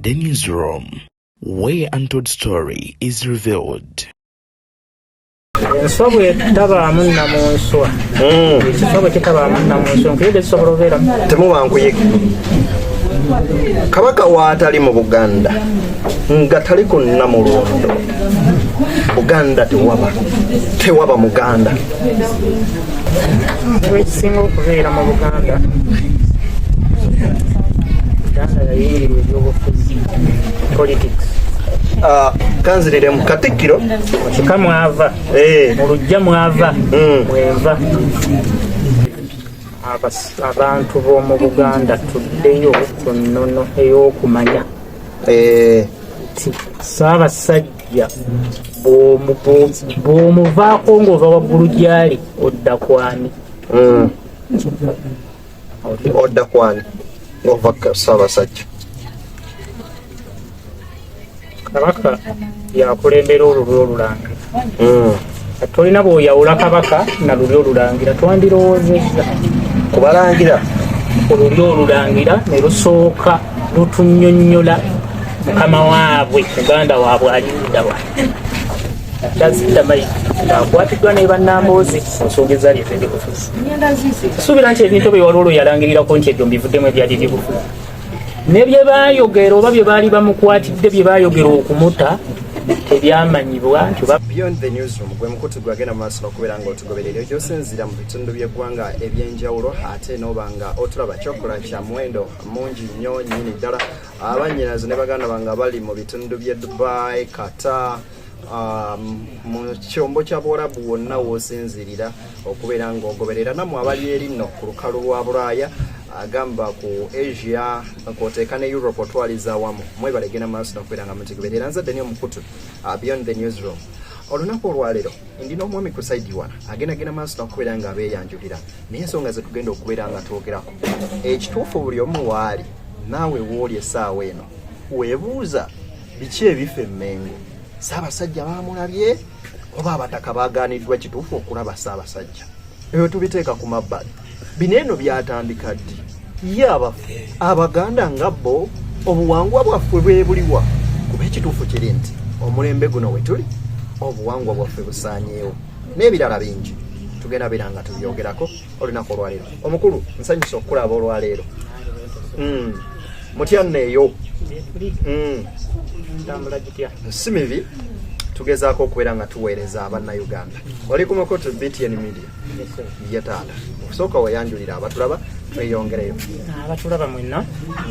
The Newsroom, where untold story is revealed. Enswa bwetabaamu namunswa, ekiswa bwe kitabaamu namunswa, enkuyege zisobola obeeramu? Temuba nkuyege. Kabaka waatali mu Buganda nga tali ku Nnamulondo, Buganda tewaba, tewaba Muganda. Ekisinga okubeera mu Buganda, Buganda yayingirwa ebyobufuzi, politics. Ah, kanziriremu Katikkiro. Mu kika mwava, mu lujja mwava, mwenva. Abantu b'omu Buganda, tuddeyo ku nnono ey'okumanya nti Ssaabasajja bw'omuvaako ng'ova waggulu gyali, odda kwani? Odda kwani ova Ssaabasajja? Kabaka yakulembera olulyo olulangira. Tolina bw'oyawula kabaka na lulyo olulangira. Twandirowoozezza kubalangira olulyo olulangira ne lusooka lutunnyonnyola mukama waabwe, muganda waabwe ali luddawa. Kyazidda Mayiga akwatiddwa ne bannamboozi ku nsonga ezaali ez'ebyobufuzi. Suubira nti ebintu bye waliwo lwe yalangirirako nti ebyo mbivuddemu, ebyali ebyobufuzi ne bye baayogera oba bye baali bamukwatidde, bye baayogera okumuta tebyamanyibwa nti oba Beyond the Newsroom gwe mukutu gwagenda mu maaso n'okubeera nga otugoberera gyosinziira mu bitundu by'eggwanga ebyenjawulo, ate n'oba nga otulaba kyokola kya muwendo mungi nnyo nnyini ddala. Abannyinazo ne baganda bange abali mu bitundu by'e Dubai, Qatar, mu kyombo kya Buwarabu, wonna w'osinziirira okubeera ng'ogoberera, nammwe abali eri nno ku lukalu lwa Bulaaya, agamba ku Asia kwoteeka ne Europe, otwaliza awamu, mwebale genda maaso n'okubeera nga mutugoberera. Nzadde ni omukutu Beyond the Newsroom. Olunaku olwaleero ndina omwami ku side wano, agenda genda maaso n'okubeera nga abeeyanjulira, naye ensonga ze tugenda okubeera nga twogerako, ekituufu buli omu waali naawe wooli essaawa eno weebuuza biki ebifa Emmengo. Ssaabasajja baamulabye oba abataka baagaaniddwa kituufu okulaba Ssaabasajja? Ebyo tubiteeka ku mabbali. Bino eno byatandika ddi? Ye abaffe, Abaganda nga bo obuwangwa bwaffe bwe buliwa? Kuba ekituufu kiri nti omulembe guno we tuli obuwangwa bwaffe busaanyeewo, n'ebirala bingi tugenda beera nga tubyogerako olunaku olwaleero. Omukulu, nsanyusa okukulaba olwaleero. Mutya nneeyo? Ntambula gitya? Si mibi, tugezaako okubeera nga tuweereza Abannayuganda. Oli ku mukutu BTN Media. Ye taata, okusooka weyanjulira abatulaba, tweyongereyo. Abatulaba mwenna,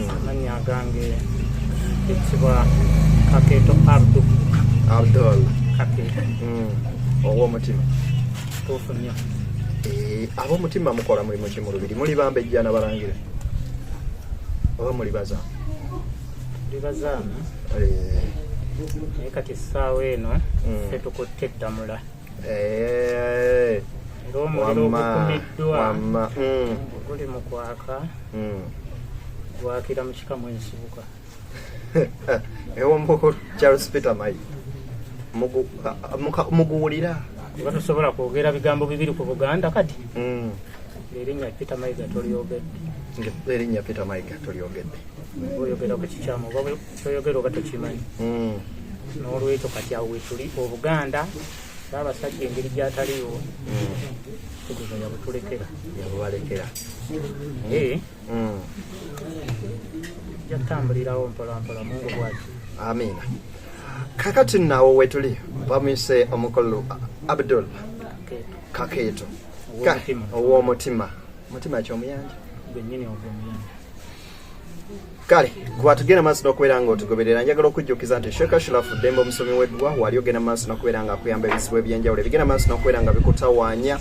amannya agange ekitibwa Kakeeto Abdu. Abdul. Kakeeto. Ow'omutima. Tuufu nnyo. Eh, ab'omutima mukola mulimu ki mu lubiri? Muli bambejja nabalangira oba muli bazaama? Libazaama. Naye kati essaawa eno ffe tukutte eddamula era omuliro ogukumiddwa wamma guli mu kwaka, gwakira mu kika mwensibuka. Ewomukulu Charles Peter Mayiga muguwulira? Kuba tosobola kwogera bigambo bibiri ku Buganda kati erinnya Peter Mayiga tolyogedde. Erinnya Peter Mayiga tolyogedde. Oba oyogera ku kikyamu oba kyoyogera oba tokimanyi. N'olwekyo kati awo wetuli, Obuganda, Ssaabasajja engeri gyataliiwo, tegeeza yabutulekera. Yabubalekera. Naye jatambulirawo mpola mpola, Mungu bwati. Amiina. Kakati naawo wetuli bamuyise omukulu Abdul Kakeeto. Kakeeto. Ow'omutima. Ow'omutima, mutima kyomuyanja. Gwennyini ogwomuyanja. Kale gwatugenda maaso n'okubeera nga otugoberera, njagala okujjukiza nti Sheikh Ashraf Ddembe, omusomi w'eddwa, wali ogenda maaso n'okubeera nga akuyamba ebizibu ebyenjawulo ebigenda maaso n'okubeera nga bikutawaanya.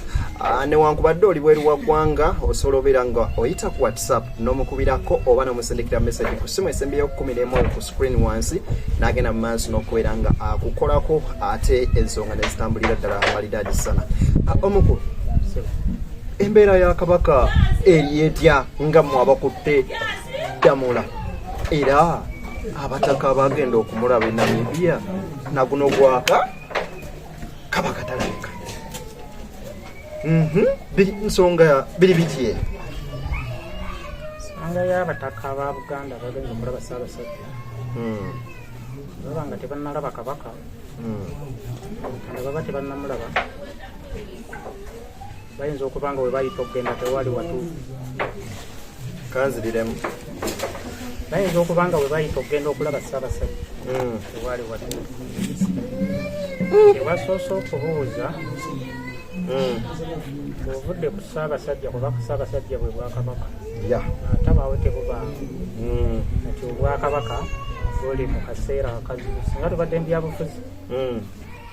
Newankubadde oli bweru wa ggwanga, osobola obeera nga oyita ku WhatsApp n'omukubirako oba n'omusindikira message ku ssimu esembyeyo 11 ku screen wansi, n'agenda mu maaso n'okubeera nga akukolako, ate ensonga ne zitambulira ddala malidaadi sana. Omukulu, embeera ya Kabaka eri etya nga mmwe abakutte ddamula, era abataka bagenda okumulaba e Namibia naguno gwaka Kabaka talabika? Nsonga biri biti eno? Ensonga y'abataka ba Buganda abagenza okulaba Ssaabasajja baba nga tebannalaba Kabaka, nga baba tebannamulaba, bayinza okuba nga we bayita okugenda tewali watuufu. Kanziriremu. Bayinza okuba nga we bayita okugenda okulaba Ssaabasajja tewali watuufu. Kyebasoose okubuuza, bw'ovudde ku Ssaabasajja, kuba ku Ssaabasajja bwe bwakabaka, atabaawo tebubaawo. Kati obwakabaka buli mu kaseera akazibu. Singa tubadde mu byabufuzi,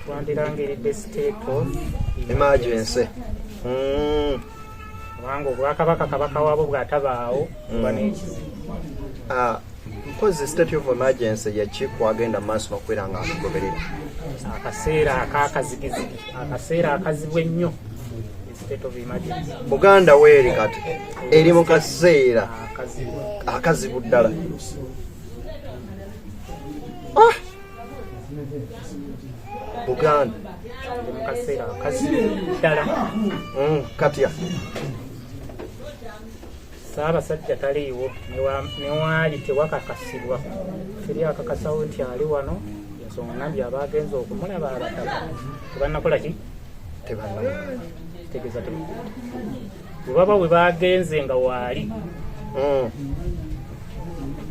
twandirangiridde state of emergency. Kubanga obwakabaka, kabaka waabwo bw'atabaawo, buba n'ekizibu. Ah, mpozi state of emergency yaki kwagenda mu maaso n'okubeera nga atugoberera? Akaseera akakazigizigi, akaseera akazibu ennyo, state of emergency. Buganda weeri kati eri mu kaseera akazibu. Akazibu ddala. Ah! Buganda eri mu kaseera akazibu ddala. Katya? Ssaabasajja taliiwo, newaali tewakakasibwa, teri akakasawo nti ali wano. Ensonga nambye abagenza okumulaba abataka tebannakola ki? Tebannamulaba. Kitegeeza bwe baba we bagenze nga waali,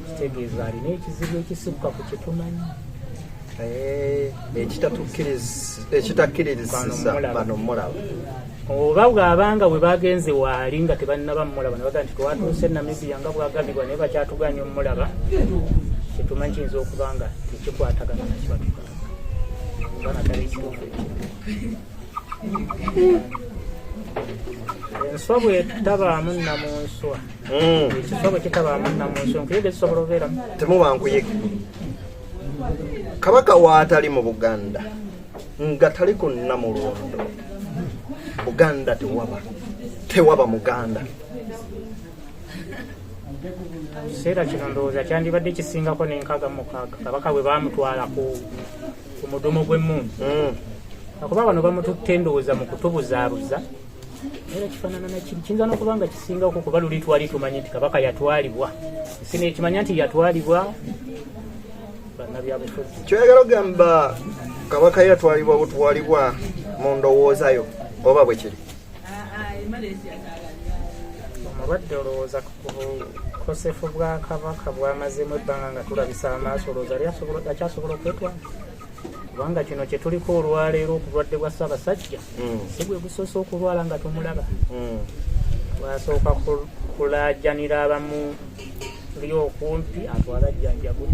kitegeeza alina ekizibu ekisukka ku kyetumanyi. Eh, ekitakkiririzisa Bano bano mulaba. Oba bw'abanga bwe bagenze waali nga tebannaba mumulaba, ne bagaa nti twatuuse Namibia nga bwagambibwa, naye bakyatuganya omulaba, kyetumanyi kiyinza okuba nga tekikwatagana nakibatugamba oba naddala ekituufu ekyo. Enswa bwetabaamu namunswa, ekiswa bwe kitabaamu namunswa, enkuyege zisobola obeeramu? Temuba nkuyege. Kabaka waatali mu Buganda nga tali ku Namulondo, Buganda tewaba, tewaba muganda. Kiseera kino ndowooza kyandibadde kisingako n'enkaaga mu mukaaga, kabaka bwe baamutwala ku mudumu gw'emmundu. Akuba bano bamututte ndowooza mu kutubuzaabuza, era kifaanana nakiri, kiyinza n'okuba nga kisingako, kuba luli twali tumanyi nti kabaka yatwalibwa, ensi nekimanya nti yatwalibwa bannabyabufuzi. Kyoyagala ogamba kabaka yatwalibwa butwalibwa mu ndowoozayo, oba bwe kiri? Omulwadde olowooza ku bukosefu bwa kabaka bwamazeemu ebbanga nga tulabisa amaaso, olowooza ali akyasobola okwetwala? Kubanga kino kye tuliko olwaleero, obulwadde bwa Ssaabasajja, si gwe gusoose okulwala nga tumulaba. Twasooka kulaajanira abamuli okumpi atwala jjanjabu.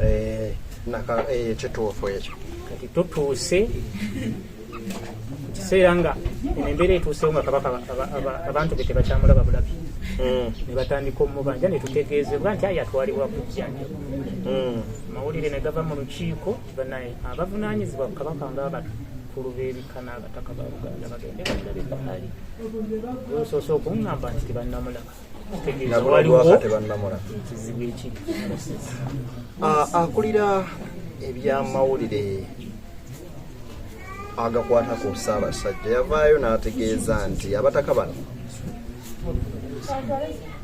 Eh, kituufu ekyo. Kati tutuuse ku kiseera nga eno embeera etuusewo nga kabaka abantu be tebakyamulaba bulabi, ne batandika omubanja, ne tutegeezebwa nti aye atwalibwa kujjanjaba. Amawulire ne gava mu lukiiko, banaye abavunaanyizibwa ku kabaka nga abakulu b'ebika n'abataka ba Buganda bagende bamulabe baali. Osoose okuŋŋamba nti tebannamulaba, kitegeeza nabulwaka waliwo tebannamulaba ekizibu ekiri. Ah, akulira ebyamawulire agakwata ku Ssaabasajja yavaayo n'ategeeza nti abataka bano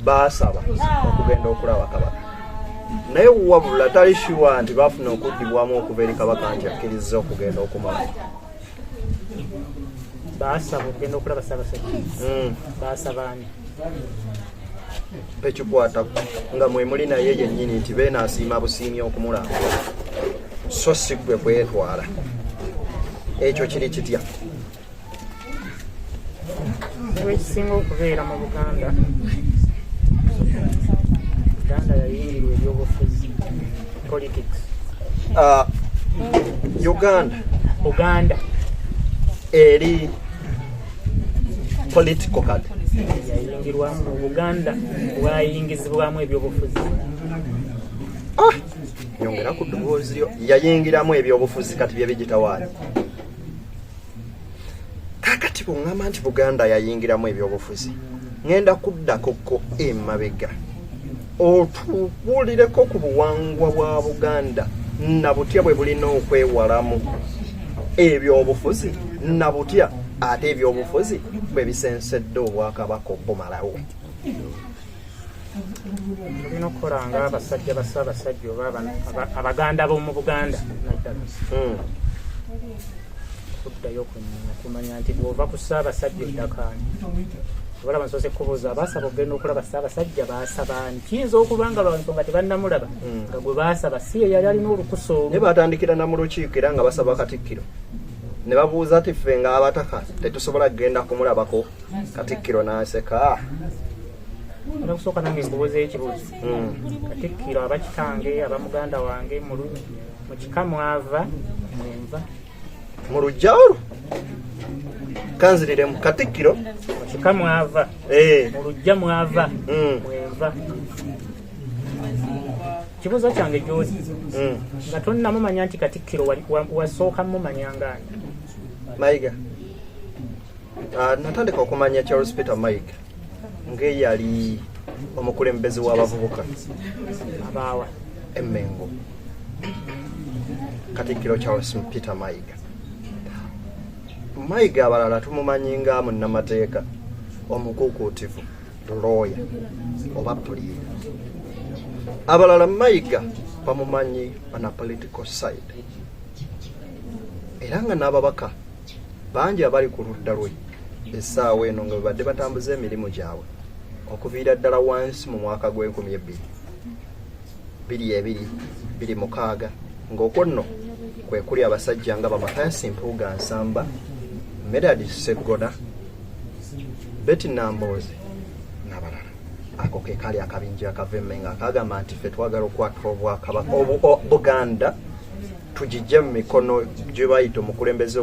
baasaba okugenda okulaba kabaka, naye wabula tali sure nti baafuna okuddibwamu okuva eri kabaka nti akkiriza okugenda okumulaba. Baasaba okugenda okulaba Ssaabasajja? Baasaba ani? Ekikwata nga mwe muli naye yennyini nti beenaasiima busiimi okumulambula, so si ggwe kwetwala. Ekyo kiri kitya? Ekisinga okubeera mu Buganda, Buganda yayingirwa ebyobufuzi, politics. Ah, Uganda? Buganda. Eri political kati? Yayingirwamu, Buganda bwayingizibwamu ebyobufuzi. Ah, nyongera ku ddoboozi lyo. Yayingiramu ebyobufuzi, kati bye bigitawaanya kakati. Bweŋŋamba nti Buganda yayingiramu ebyobufuzi, ŋŋenda kuddakoko emabega otubuulireko ku buwangwa bwa Buganda na butya bwe bulina okwewalamu ebyobufuzi, na butya ate ebyobufuzi bwe bisensedde obwakabaka obumalawo. Tulina okukola nga abasajja ba Ssaabasajja oba Abaganda b'omu Buganda naddala kuddayo ku nnono okumanya nti bw'ova ku Ssaabasajja oddakaani. Obalaba nsoose kubuuza abaasaba okugenda okulaba Ssaabasajja baasaba ani? Kiyinza okuba nga lwa nsonga tebannamulaba nga gwe baasaba si ye yali alina olukusa olwo. Naye baatandikira na mu lukiiko era nga basaba Katikkiro ne babuuza ti ffe ng'abataka tetusobola kugenda kumulabako. Katikkiro n'aseka. Era kusooka nange nkubuuzeyo ekibuuzo. Katikkiro aba kitange, aba muganda wange, mu kika mwava mwenva. Mu luggya olwo kanziriremu Katikkiro mu kika mwava mu luggya mwava mwenva. Kibuuzo kyange gy'oli nga tonnamumanya nti Katikkiro wasooka mumanya ng'ani? Mayiga. Natandika okumanya Charles Peter Mayiga ng'eyali omukulembeze w'abavubuka abaawa Emmengo. Katikkiro Charles Peter Mayiga. Mayiga abalala tumumanyi nga munnamateeka omukuukuutivu, lawyer oba puliida. Abalala Mayiga bamumanyi on a political side, era nga n'ababaka bangi abali ku ludda lwe essaawa eno nga bebadde batambuza emirimu gyabwe okuviira ddala wansi mu mwaka gw'enkumi ebbiri bbiri ebiri bbiri mukaaga, ng'okwo nno kwe kuli abasajja nga ba Mathias Mpuuga Nsamba, Medard Sseggona, Betty Nambooze n'abalala. Ako ke kaali akabinja akava e Mmengo akagamba nti ffe twagala okukwata obwakabaka Buganda tugijje mu mikono gye bayita omukulembeze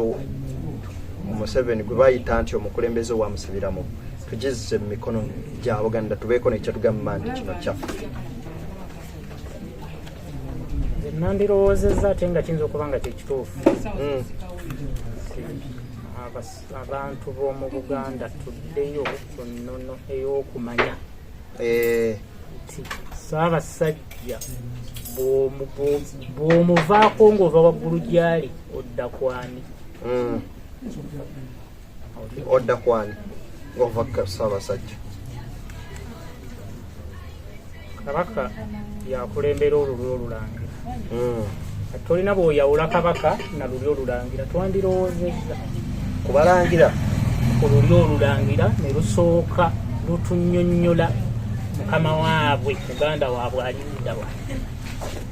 Museveni, gwe bayita nti omukulembeze wa musibiramu, tugizze mu mikono gya Buganda tubeeko nekyetugamba nti kino kyaffe. Nze nandirowoozezza ate nga kiyinza okuba nga kyekituufu. Abantu b'omu Buganda tuddeyo ku nnono ey'okumanya nti Ssaabasajja bw'omuvaako ng'ova waggulu gy'ali odda kwani? Odda kwani ng'ova ku Ssaabasajja? Kabaka yakulembera olulyo olulangira. Kati tolina bw'oyawula kabaka na lulyo olulangira. Twandirowoozezza kubalangira ku lulyo olulangira ne lusooka lutunnyonnyola mukama waabwe, muganda waabwe ali ludda wa,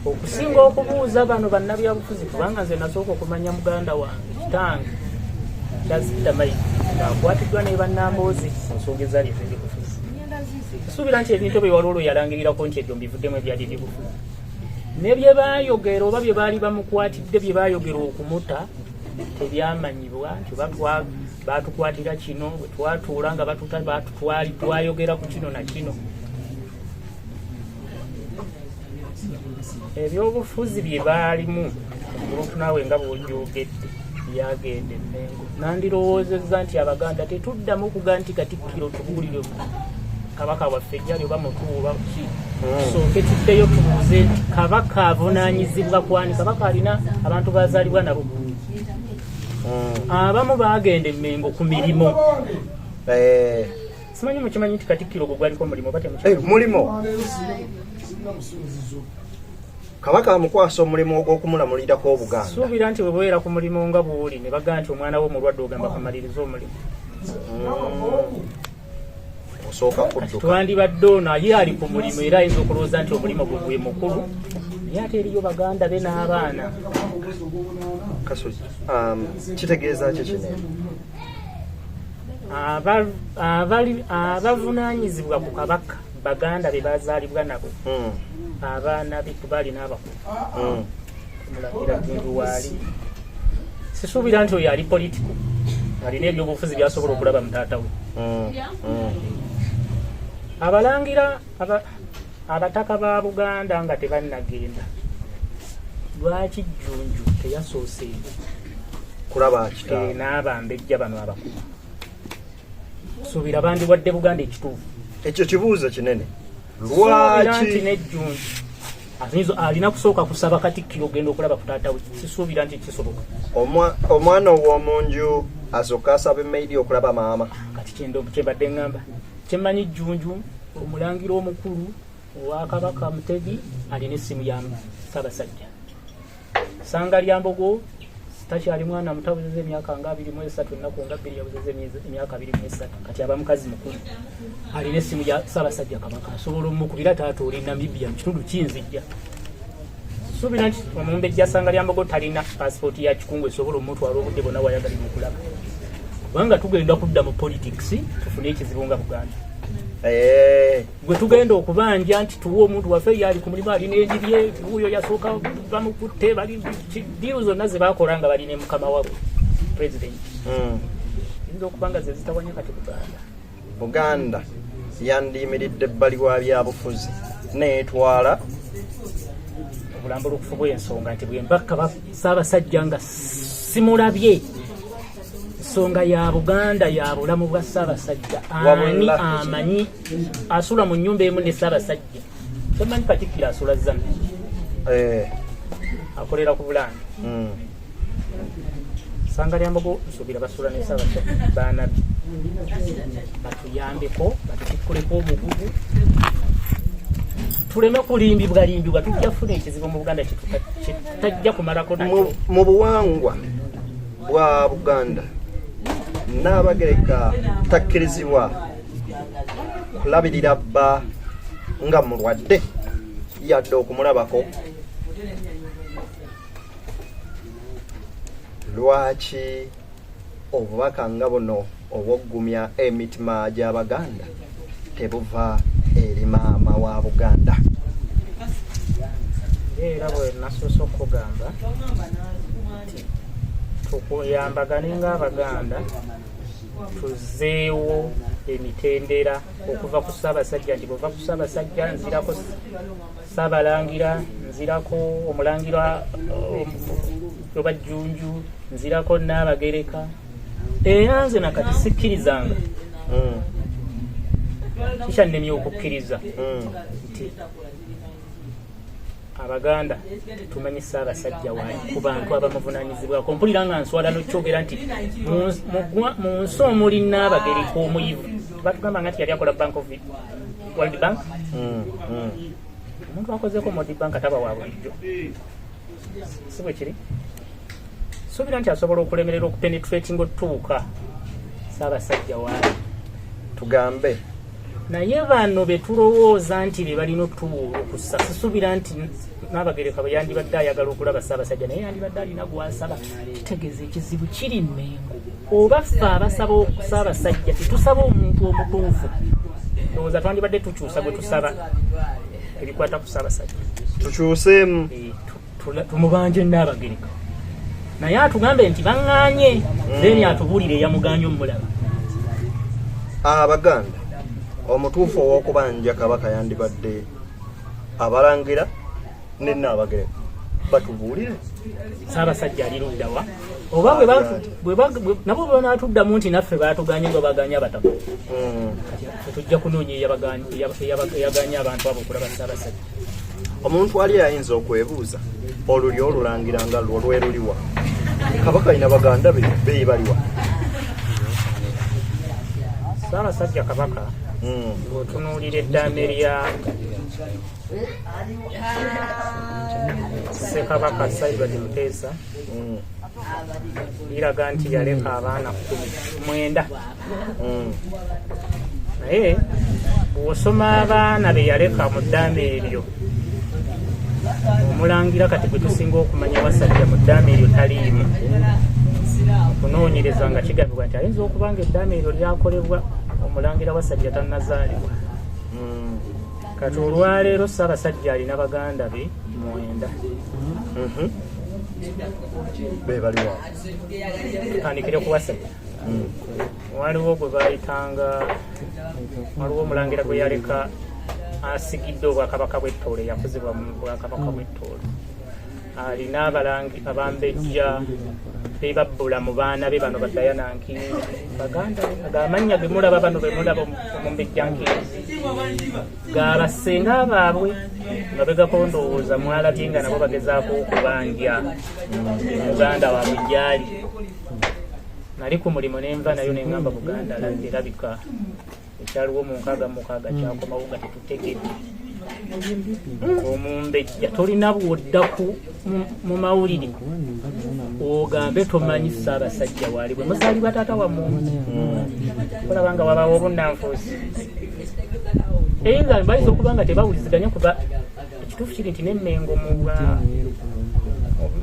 okusinga okubuuza bano bannabyabufuzi, kubanga nze nasooka okumanya muganda wange kitange Kyazidda Mayiga ng'akwatiddwa ne bannamboozi ku nsonga ezaali ez'ebyobufuzi. Nsuubira nti ebintu ebyo waliwo lwe yalangirirako nti ebyo mbivuddemu ebyali ebyobufuzi. Ne bye baayogera oba bye baali bamukwatidde, bye baayogera okumuta tebyamanyibwa nti oba baatukwatira kino, bwe twatuula nga batuta batutwali twayogera ku kino na kino. Ebyobufuzi bye baalimu group naawe nga bw'ogyogedde byagenda e Mmengo. Nandirowoozezza nti Abaganda tetuddamu kuga nti Katikkiro tubuulire kabaka waffe gyali oba mutu oba ki. Tusooke tuddeyo tubuuze nti kabaka avunaanyizibwa kwani? Kabaka alina abantu bazaalibwa nabo. Abamu baagenda e Mmengo ku mirimu. Simanyi mukimanyi nti Katikkiro gwe gwaliko omulimu oba temukimanyi? Mulimo. Kabaka amukwasa omulimu ogw'okumulamulirako Obuganda. Suubira nti bwe bubeera ku mulimu nga bw'oli ne bagaa nti omwana wo mulwadde ogamba kamalirize omulimu. Osooka kudduka. Twandibadde ono ye ali ku mulimu era ayinza okulowooza nti omulimu gwe gwe mukulu, naye ate eriyo baganda be n'abaana. Kasujja, kitegeeza ki kino? Abavunaanyizibwa ku kabaka baganda be bazaalibwa nabo, abaana be kubaali n'abakulu. Omulangira Jjunju waali, sisuubira nti oyo ali political alina ebyobufuzi byasobola okulaba mu taata we. Abalangira abataka ba Buganda nga tebannagenda, lwaki Jjunju teyasoose kulaba kitaawe n'abambejja bano abakulu? Suubira bandiwadde Buganda ekituufu. Ekyo kibuuzo kinene. Suubira nti Lwaki ne Jjunju Alina kusooka kusaba Katikkiro ogenda okulaba ku taata we. Sisuubira nti kisoboka. Omwana ow'omunju asooka asaba emaidi okulaba maama. Kati kyembadde ŋŋamba, kyemmanyi Jjunju omulangira omukulu owa Kabaka Mutebi alina essimu ya Ssaabasajja. Ssangalyambogo takyali mwana muto, awezezza emyaka nga 23, ennaku nga 2 yawezezza emyaka 23, kati aba mukazi mukulu, alina essimu ya Ssaabasajja Kabaka, asobola omukubira, taata oli Namibia mu kitundu kinzijja. Suubira nti omumbejja Ssangalyambogo talina pasipooti ya kikungu esobola omutwala obudde bwonna wayagalira okulaba, kubanga tugenda kudda mu politics tufune ekizibu nga Buganda. Gwe tugenda okubanja nti tuwe omuntu waffe yali ku mulimu alina enjiri, wuuyo yasooka bamukutte, bali deal zonna ze bakola nga balina mukama waabwe president. Yinza okuba nga ze zitawanya kati Buganda. Buganda yandiyimiridde ebbali wa byabufuzi neetwala obulambulukufu bw'ensonga nti bwe mbaka Ssaabasajja nga simulabye, nsonga ya Buganda ya bulamu bwa Ssaabasajja. Ani amanyi asula mu nnyumba emu ne Ssaabasajja? Tomanyi Katikkiro asula Zambia, akolera ku Bulange. Ssangalyambogo nsuubira basula ne Ssaabasajja. Baana be batuyambeko, batutikkuleko omugugu, tuleme kulimbibwa limbibwa. Tujja kufuna ekizibu mu Buganda kyetutajja kumalako nakyo. Mu buwangwa bwa Buganda, Nnaabagereka takkirizibwa kulabirira bba nga mulwadde yadde okumulabako. Lwaki obubaka nga buno obw'oggumya emitima gy'Abaganda tebuva eri maama wa Buganda? Era bwe nasoose okugamba nti tukuyambagane ng'Abaganda, tuzeewo emitendera okuva ku Ssaabasajja, nti bweva ku Ssaabasajja nzirako Ssaabalangira, nzirako omulangira oba Jjunju, nzirako Nnaabagereka. Era nze nakati sikkirizanga, kikyannemye okukkiriza nti Abaganda tetumanyi Ssaabasajja waali ku bantu abamuvunanyizibwako. Mpulira nga nswala nokyogera nti mu nsi omuli Nnaabagereka omuyivu, batugamba nga nti yali akola Bank of World Bank. Omuntu akozeeko World Bank taba wa bulijjo, si bwe kiri? Suubira nti asobola okulemerera okupenetrating otutuuka Ssaabasajja waali. Tugambe Naye bano be tulowooza nti be balina otuwa okussa, sisuubira nti Naabagereka bwe yandibadde ayagala okulaba Ssaabasajja, naye yandibadde alina gwasaba. Kitegeeza ekizibu kiri Mmengo, oba ffe abasaba Ssaabasajja tetusaba omuntu omutuufu. Ndowooza twandibadde tukyusa gwe tusaba ebikwata ku Ssaabasajja. Tukyuseemu. Tumubanje Nnaabagereka, naye atugambe nti baŋŋaanye, then atubuulire eyamuganye omulaba. Abaganda, omutuufu ow'okubanja Kabaka yandibadde abalangira ne Nnaabagereka, batubuulire. Ssaabasajja ali luddawa? Oba nabo bwe banaatuddamu nti naffe baatuganye nga baganye abataka, kati tujja kunoonya eyaganye abantu abo okulaba Ssaabasajja. Omuntu ali ayinza okwebuuza, olulyo olulangira nga lwo lweruliwa? Kabaka alina baganda be, bebaliwa? Ssaabasajja Kabaka, bw'otunuulira eddaame lya Ssekabaka Saibadi Muteesa, liraga nti yaleka abaana 19. Naye bw'osoma abaana be yaleka mu ddaame eryo, omulangira kati gwe tusinga okumanya Wasajja mu ddaame eryo taliimu. Okunoonyereza nga kigambibwa nti ayinza okuba nga eddaame eryo lyakolebwa omulangira Wasajja tannazaalibwa. Kati olwaleero Ssaabasajja alina baganda be 9. Bebaliwa? Tutandikire ku Wasajja. Waliwo gwe bayitanga, waliwo omulangira gwe yaleka asigidde obwakabaka bw'Ettoolo, eyakuzibwa mu bwakabaka bw'Ettoolo. Alina abalangi abambejja bebabbula mu baana be bano, badayana Nkinzi, baganda be. Ago amannya ge mulaba bano be mulaba, omumbejja Nkinzi. Gabassenga baabwe mabegako ndowooza mwalabye nga nabo bagezaako okubanja muganda waabwe gyali. Nali ku mulimu nenva nayo nengamba Buganda erabika ekyaliwo mu 66 kyakomawo nga tetutegedde. Omumbejja tolina bwodda mu mawulire ogambe tomanyi Ssaabasajja waali bwe muzaalibwa taata wammwe olaba nga wabawo obunnanfuusi. Either bayinza okuba nga tebawuliziganya, kuba ekituufu kiri nti n'Emmengo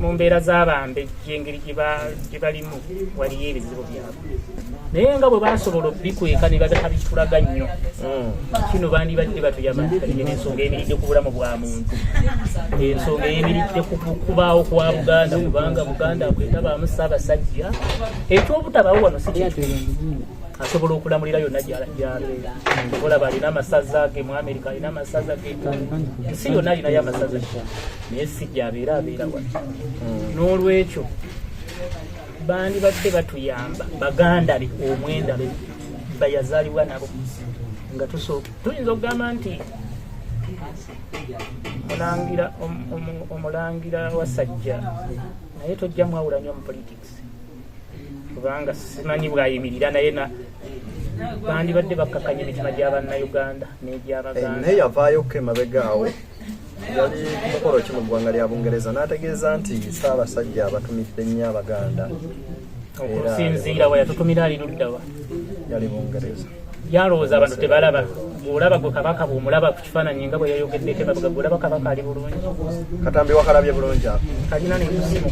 mu mbeera z'abambejja engeri gye balimu waliyo ebizibu byabwe, naye nga bwe basobola obikweka ne batabitulaga nnyo. Kino bandibadde batuyamba nti kati ensonga eyimiridde ku bulamu bwa muntu, ensonga eyimiridde ku kubaawo kwa Buganda, kubanga Buganda bwetabaamu Ssaabasajja, ekyobutabaawo wano si kintu. Asobola okulamulira yonna gy'abeera. Olaba alina amasaza ge mu Amerika, alina amasaza ge nsi yonna, alinayo amasaza, naye si gy'abeera, abeera wano. N'olwekyo bandibadde batuyamba baganda be omwenda be bayazaalibwa nabo nga tusooka tuyinza okugamba nti mulangira omulangira Wasajja, naye tojja mwawula nnyo mu politics kubanga simanyi bwayimirira, naye na bandibadde bakkakanya emitima gy'abannayuganda n'egy'Abaganda. Naye yavaayokko emabega awo, yali ku mukolo ki mu ggwanga lya Bungereza, n'ategeeza nti Ssaabasajja abatumidde nnyo Abaganda. Okusinziira wa yatutumira? Ali luddawa? Yali Bungereza. Yalowooza abantu tebalaba. Bw'olaba gwe kabaka, bw'omulaba ku kifaananyi nga bwe yayogeddeko emabega, bw'olaba kabaka ali bulungi? Katambi wakalabye bulungi ako? Kalina nenkusimu.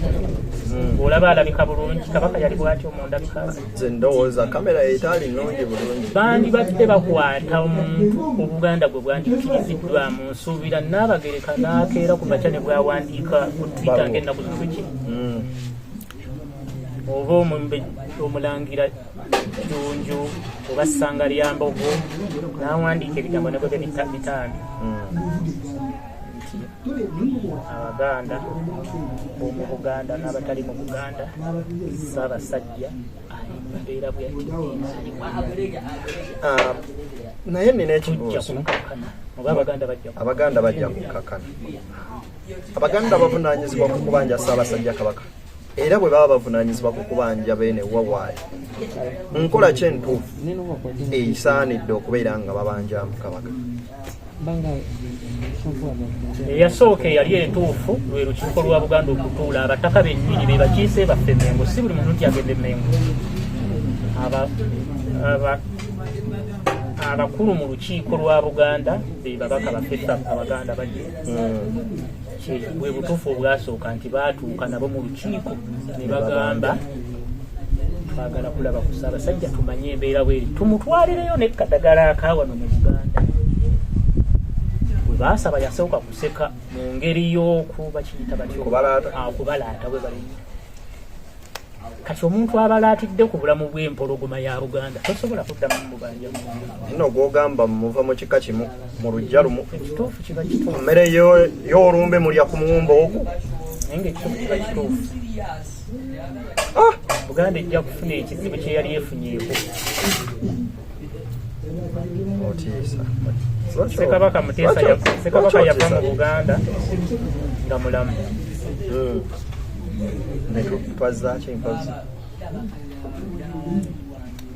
Bw'olaba alabika bulungi? Kabaka yali bw'atyo mu ndabika? Nze ndowooza kamera etaali nnungi bulungi. Bandibadde bakwata omuntu Obuganda gwe bwandikkiriziddwamu. Nsuubira Naabagereka n'akeera ku makya ne bwawandiika ku Twitter ng'ennaku zino bweki oba omulangira Jjunju oba Ssanga lya Mbogo n'awandiika ebigambo ne bwebe 5 nti Abaganda b'omu Buganda n'abatali mu Buganda, Ssaabasajja ali mu mbeera bwe yati. Ah, naye nina tujja ekibuuzo. Kukakkana oba Abaganda bajja Abaganda bajja kukkakana. Abaganda bavunaanyizibwa ku kubanja Ssaabasajja Kabaka, era bwe baba bavunaanyizibwa ku kubanja Beene wawaayi, nkola ki entuufu esaanidde okubeera nga babanjamu Kabaka? Eyasooka eyali entuufu lwe lukiiko lwa Buganda okutuula, abataka bennyini be bakiise baffe Mengo. Si buli muntu nti agenda Mengo. Abakulu mu lukiiko lwa Buganda be babaka baffe ffe Abaganda bajja. Bwe butuufu obwasooka nti baatuuka nabo mu lukiiko ne bagamba, twagala kulaba ku Ssaabasajja, tumanye embeera bweri, tumutwalireyo nekkadagala akawano mu Buganda. Bwe baasaba yasooka kuseka mu ngeri y'okuba kiyita batyo. Kubalaata. Ah, kubalaata bwe bali. Kati omuntu abalaatidde ku bulamu bw'empologoma ya Buganda tosobola kuddamu mubanja. Nno gwogamba muva mu kika kimu, mu luggya lumu. Ekituufu kiba kituufu. Mmere y'olumbe mulya ku muwumbo ogwo. Naye nga ekituufu kiba kituufu. Buganda ejja kufuna ekizibu kye yali efunyeeko. Otiisa. Ssekabaka Muteesa Ssekabaka yava mu Buganda nga mulamu. Twazzaaki mpozi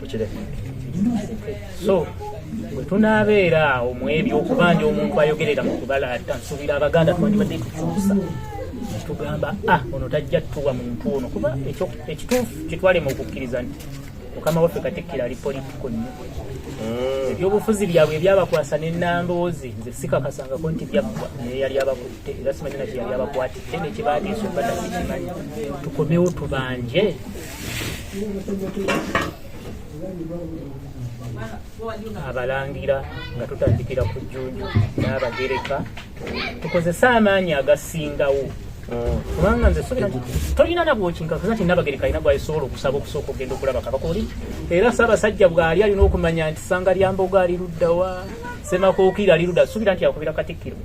tukireke. So bwe tunaabeera awo mu ebyo okubanja omuntu ayogerera mu kubalaata, nsuubira Abaganda twandibadde tukyusa tugamba, ah, ono tajja tuwa muntu ono, kuba ekituufu kitwale mu okukkiriza nti mukama waffe Katikkiro ali political nnyo. Ebyobufuzi byabwe ebyabakwasa n'ennamboozi, nze sikakasangako nti byaggwa, naye yali abakutte era simanyi nakye yali abakwatidde nekibaatiisa obadda sikimanyi. Tukomewo tubanje abalangira nga tutandikira ku Jjunju n'Abagereka, tukozese amaanyi agasingawo, kubanga nze suubira nti tolina nabwokinkakaza nti Nabagereka alina gwasobola okusaba okusooka okugenda okulaba kabaka oli. Era Ssaabasajja bw'ali alina okumanya nti Ssanga lya Mbogo ali luddawa, Ssemakookiro ali ludda, suubira nti akubira Katikkiro.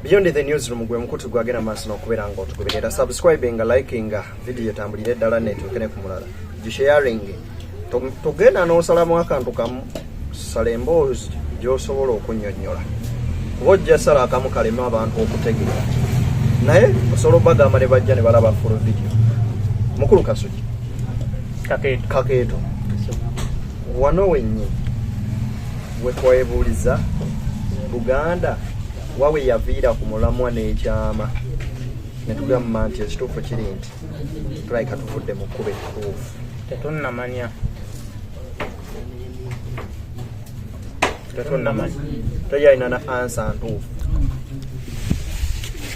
Beyond the Newsroom gwe mukutu gwagenda maaso n'okubeera nga otugoberera. Subscribinga, likinga video, etambulire eddala netuuke ne ku mulala, gisharing. Togenda n'osalamu akantu kamu, sala emboozi. gy'osobola okunnyonnyola kuba ojja sala akamu kaleme abantu okutegeera naye osobola obagamba ne bajja ne balaba full video. Mukulu Kasuki Kakeeto, wano wennyini wetwebuuliza Buganda wawe yaviira ku mulamwa n'ekyama ne tugamba nti ekituufu kiri nti tulabika tuvudde mu kkubo ettuufu. Tetunnamanya, tetunnamanya. Teri alina na ansa ntuufu.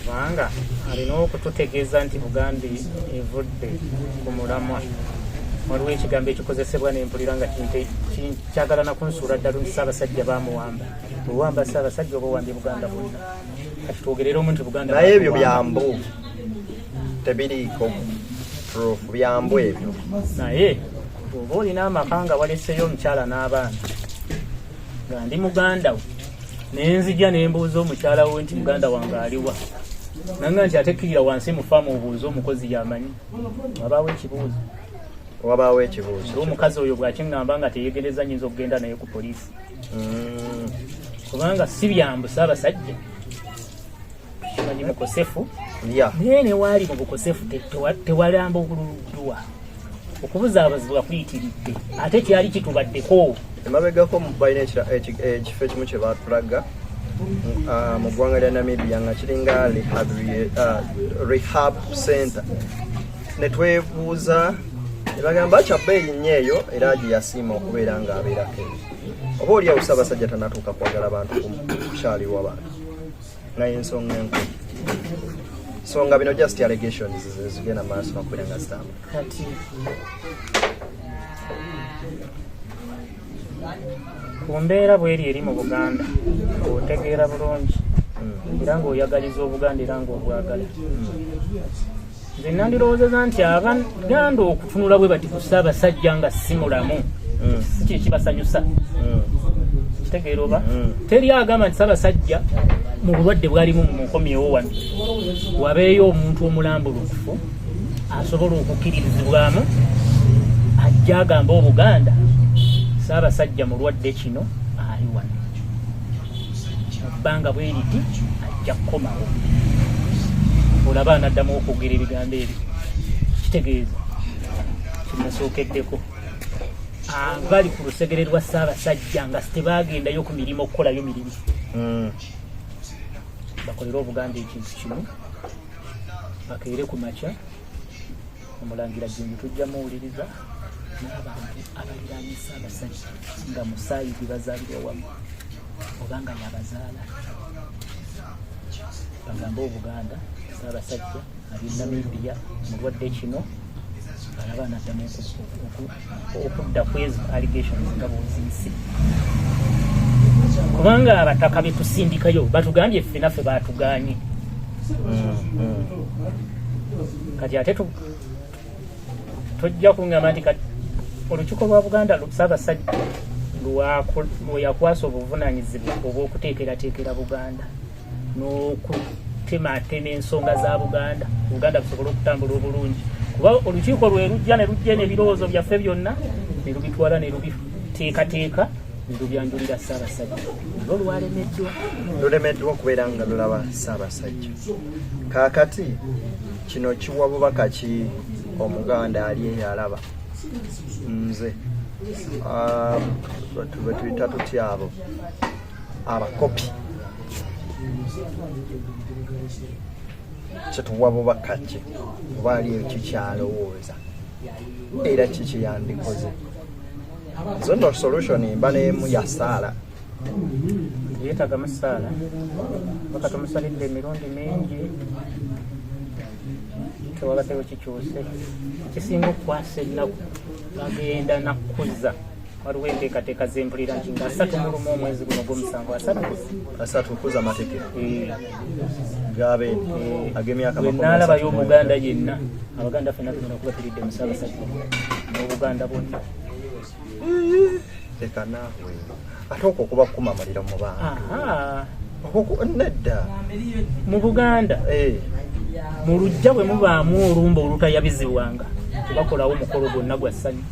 Kubanga alina okututegeeza nti Buganda evudde ku mulamwa. Waliwo ekigambo ekikozesebwa nempulira nga kyagala nakunsuula ddala nti Ssaabasajja bamuwamba. Bwewamba Ssaabasajja oba owambye Buganda bwonna. Kati twogerere omu nti Buganda naye ebyo bamuwamba. Byambu tebiriiko proof, byambu ebyo. Naye bw'oba olina amaka nga waleseyo omukyala n'abaana, nga ndi muganda we nenzija nembuuza omukyala we nti muganda wange aliwa, nanga nti ate kkirira wansi mu faamu obuuze omukozi yamanyi, wabaawo ekibuuzo. Wabaawo ekibuuzo. Era omukazi oyo bw'akiŋŋamba nga teyegereza, nyinza okugenda naye ku poliisi, kubanga si byambu. Ssaabasajja kimanyi mukosefu, naye newaali mu bukosefu tewalamba obululuddwa okubuzaabuzibwa kuyitiridde, ate kyali kitubaddeko. Emabegako balina ekifo ekimu kye batulaga mu ggwanga lya Namibia nga kiringa rehab center, ne twebuuza ne bagamba kya bbeeyi nnyo eyo, era gye yasiima okubeera ng'abeerako eyo. Oba oli awo Ssaabasajja tanatuuka kwagala bantu kukyalirwa bantu, naye ensonga enkulu so nga bino just allegations zigenda maaso nokubeera nga zitambula. Kati ku mbeera bweri eri mu Buganda, ng'otegeera bulungi era ng'oyagaliza Obuganda era ng'obwagala, nze nandirowoozeza nti Abaganda okutunula bwe bati ku Ssaabasajja nga si mulamu si kyekibasanyusa. Kitegeera oba teri agamba nti Ssaabasajja mu bulwadde bwalimu mumukomyewo wano, wabeeyo omuntu omulambulukufu asobola okukkiririzibwamu ajja agamba Obuganda Ssaabasajja mulwadde kino, ali wano mu bbanga bwe riti ajja kukomawo. Olaba anaddamu okwogera ebigambo ebyo, kitegeeza kinasookeddeko abali ku lusegere lwa Ssaabasajja nga tebagendayo ku mirimu okukolayo mirimu, bakolere Obuganda ekintu kimu, bakeere ku makya Omulangira Jjunju tujja muwuliriza n'abantu abaliraanye Ssaabasajja nga musaayi gwe bazaalirwa wamu oba nga yabazaala, bagambe Obuganda Ssaabasajja ali Namibia mulwadde kino, alaba anaddamu okudda ku ezo allegations nga bwoziise, kubanga abataka betusindikayo batugambye ffe naffe batuganye. Kati ate tojja kuŋŋamba nti kati olukiiko lwa Buganda Ssaabasajja lwe yakwasa obuvunanyizibwa obw'okuteekerateekera Buganda n'okutematema ensonga za Buganda, Buganda busobole okutambula obulungi, kuba olukiiko lwe lujja ne lujja n'ebirowoozo byaffe byonna ne lubitwala ne lubiteekateeka ne lubyanjulira Ssaabasajja, nalwo lwalemeddwa. Lulemeddwa okubeera nga lulaba Ssaabasajja. Kaakati kino kiwa bubaka ki Omuganda ali eyo alaba? Nze bwe tuyita tutya abo abakopi, kyetuwa bubaka ki oba ali eyo kikyalowooza era kiki yandikoze? Zo no solution mba n'emu ya saala. Yeetagamu saala baka tumusalidde emirundi mingi, tewabaddewo kikyuse. Ekisinga okukwasa ennaku, bagenda nakkuza, waliwo enteekateeka zempulira nti nga 31 omwezi guno gw'omusanvu, 30. 30 kuza mateke gabeene ag'emyaka bwe makumi naalabayo asatu mu Omuganda yenna, Abaganda ffenna tugenda kuba tulidde mu Ssaabasajja n'Obuganda bwonna. Leka naawe, ate okwo kuba kukumamalira mu bantu. Aha. Nedda. Mu Buganda mu lujja bwe mubaamu olumba olutayabizibwanga, tebakolawo mukolo gwonna gwa ssanyu.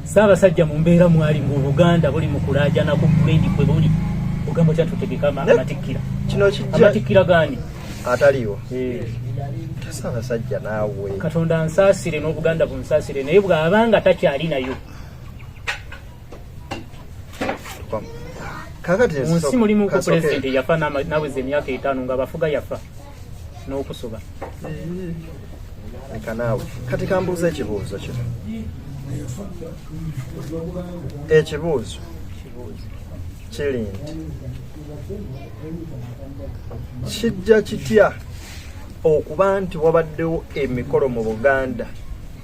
Ssaabasajja mu mbeera mwali ng'Obuganda buli mu kulaajana ku grade kwe buli, ogamba otya tutegeka amatikkira? Kino kijja Amatikkira gaani? Ataliiwo. Eh. Ssaabasajja naawe. Katonda nsaasire n'Obuganda bunsaasire, naye bw'abanga takyali nayo. Kakati Mu nsi mulimuko pulezidenti yafa naweza emyaka 5 nga bafuga, yafa n'okusoba. Leka naawe. Kati kambuuza ekibuuzo kino, ekibuuzo kiri nti kijja kitya okuba nti wabaddewo emikolo mu Buganda,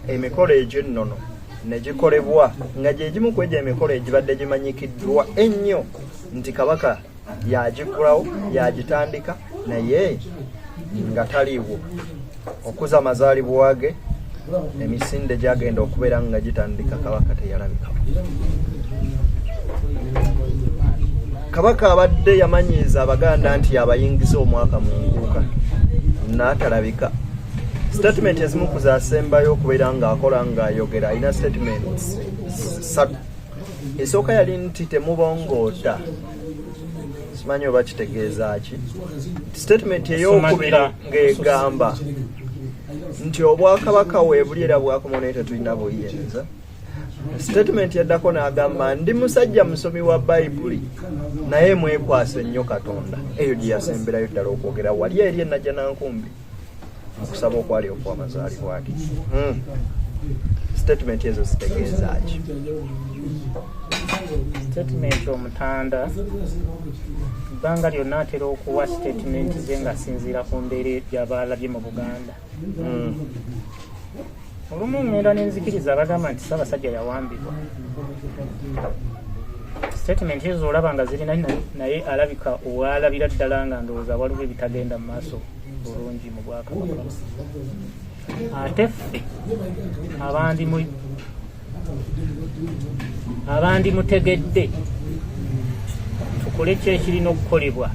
emikolo egy'ennono ne gikolebwa nga gye gimu ku egyo emikolo egibadde gimanyikiddwa ennyo nti Kabaka yagiggulawo, yagitandika, naye nga taliiwo okuza amazaalibwa ge, emisinde gyagenda okubeera nga gitandika, Kabaka teyalabikawo? Kabaka abadde yamanyiiza Abaganda nti yabayingiza omwaka mu nkuuka n'atalabika. Statement ezimu ku zasembayo okubeera ng'akola ng'ayogera, alina statements ssatu. Esooka yali nti temubongoota, simanyi oba kitegeeza ki. Statement eyokubiri ng'egamba nti obwakabaka weebuli era bwakomawo naye tetulina buyinza. Statement yaddako n'agamba ndi musajja musomi wa Bayibuli naye mwekwase nnyo Katonda. Eyo gye yasemberayo ddala okwogera wali eri enajja nankumbi okusaba okwali okwamazaalibwa ge. Statement ezo zitegeeza ki? Statement omutanda ebbanga lyonna atera okuwa statement ze ng'asinziira ku mbeera gy'aba alabye mu Buganda. Olumu ŋŋenda n'enzikiriza abagamba nti Ssaabasajja yawambibwa. Statement ezo olaba nga zirina, naye alabika owalabira ddala nga ndowooza waliwo ebitagenda mu maaso bulungi mu bwakabaka. Ate ffe abandi mutegedde tukole ki ekirina okukolebwa,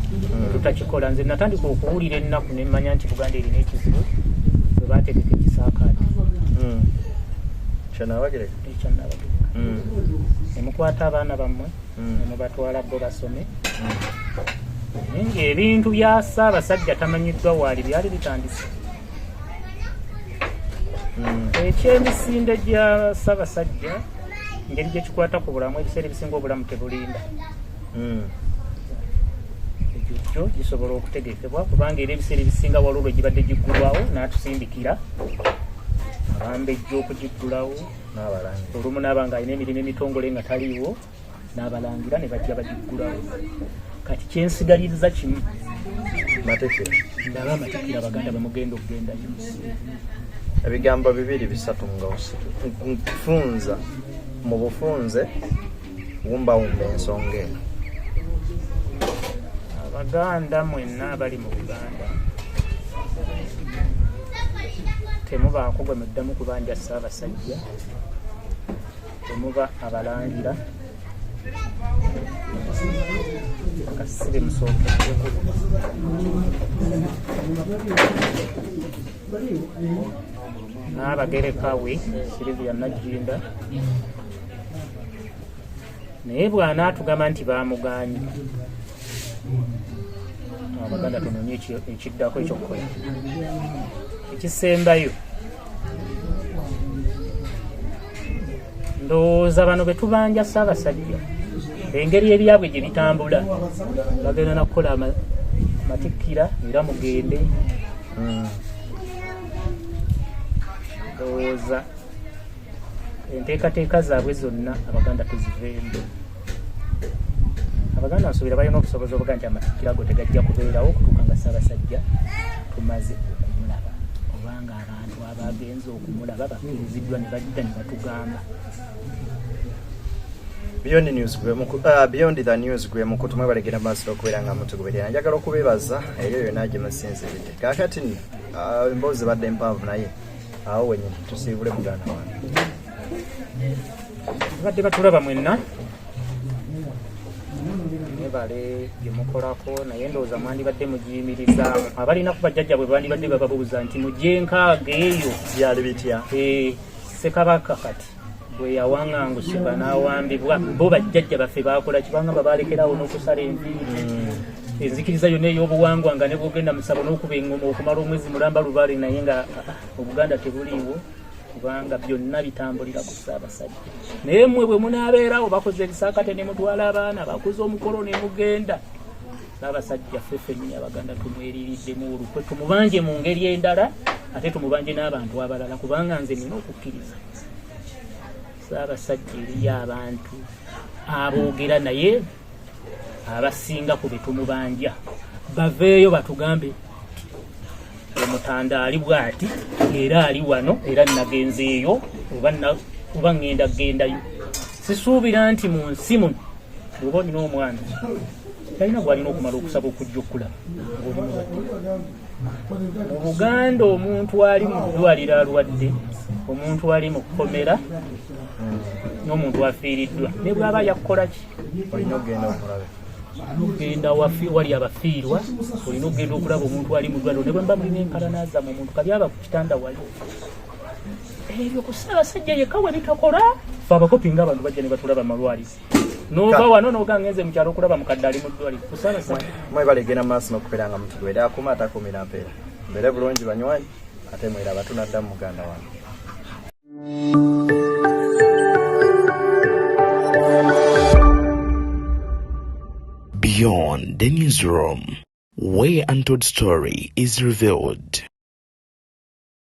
tutakikola. Nze natandika okuwulira ennaku nemmanya nti Buganda erina ekizibu bwe bategeka ekisaakaate Kyanaabagereka. Ekyannabagereka, nemukwata abaana bammwe nemubatwala bo basome, naye ng'ebintu bya Ssaabasajja tamanyiddwa waali byali bitandise. Ekyemisinde gya Ssaabasajja, engeri gyekikwata ku bulamu, ebiseera ebisinga obulamu tebulinda. Egyo gyo gisobola okutegekebwa, kubanga era ebiseera ebisinga waliwo lwe gibadde giggulwawo n'atusindikira abambejja okugiggulawo. N'abalangira. Olumu naaba nga alina emirimu emitongole nga taliiwo, n'abalangira ne bajja bagiggulawo. Kati kyensigaliriza kimu. Matikkira. Ndaba amatikkira Abaganda bemugenda okugendayo. Ebigambo bibiri bisatu nga nfunza mu bufunze, wumbawumba ensonga eno. Abaganda mwenna abali mu Buganda, temubaako gwe muddamu kubanja Ssaabasajja, temuba abalangira kasibe musookeddeko. Naabagereka we Silivia Najjinda, naye bw'anaatugamba nti baamuganye, Abaganda tunoonye ekiddako ekyokukola ekisembayo. Ndowooza bano be tubanja Ssaabasajja, engeri ebyabwe gye bitambula, bagenda nakukola matikkira era mugende. Ndowooza enteekateeka zaabwe zonna Abaganda tuziveemu. Abaganda nsuubira balina obusobozi obuga nti amatikkira go tegajja kubeerawo okutuuka nga Ssaabasajja tumaze okumulaba, obanga abantu abagenze okumulaba bakkiriziddwa ne bajja ne batugamba. Beyond the News gwe mukutu mwebalegera maaso okubeera nga mutugoberera. Njagala okubeebaza eyo yonna gye musinziridde. Kaakati nno emboozi badde mpanvu, naye awo wenyini tusiibule muganda wange. Badde batulaba mwenna, mwebale gyemukolako, naye ndowooza mwandibadde mugiyimirizaamu. Abalina ku bajjajja bwe bandibadde bababuuza nti mugye nkaaga eyo byali bitya? Eh, Ssekabaka kati Bwe yawaŋŋangusibwa n'awambibwa, bo bajjajja baffe baakola ki? Bangamba baalekerawo n'okusala enviiri. Enzikiriza yonna ey'obuwangwa nga ne bw'ogenda mu ssabo n'okuba eŋŋoma okumala omwezi mulamba lubaale, naye nga Obuganda tebuliiwo, kubanga byonna bitambulira ku Ssaabasajja. Naye mmwe bwe munaabeerawo bakoze ebisaakate ne mutwala abaana, bakuza omukolo ne mugenda. Ssaabasajja ffe ffennyini Abaganda tumweririddemu olukwe, tumubanje mu ngeri endala, ate tumubanje n'abantu abalala, kubanga nze nina okukkiriza Ssaabasajja eriyo abantu aboogera, naye abasinga ku betumubanja baveeyo batugambe Omutanda ali bwati era ali wano era nagenzeeyo oba ŋŋenda kugendayo. Sisuubira nti mu nsi muno bw'oba olina omwana talina gw'alina okumala okusaba okujja okukulaba ng'oli mulwadde. Mu Buganda omuntu ali mu ddwaliro alwadde, omuntu ali mu kkomera n'omuntu afiiriddwa, ne bw'aba yakukola ki, olina okugenda omulabe. Olina okugenda wali abafiirwa, olina okugenda okulaba omuntu ali mu ddwaliro, ne bwe muba mulina empalana zammwe, omuntu kabyaba ku kitanda wali. Ebyo ku Ssaabasajja yekka we bitakola. Ffe abakopi nga abantu bajja ne batulaba mu malwaliro, n'ova wano n'oga ngenze mu kyalo okulaba mukadde ali mu ddwaliro ku Ssaabasajja. Mwebale genda maaso n'okubeera nga mutugoberera. Akuuma atakuumira mpeera. Mbeere bulungi banywanyi, ate mweraba tunaddamu muganda wange. Beyond the newsroom, where untold story is revealed.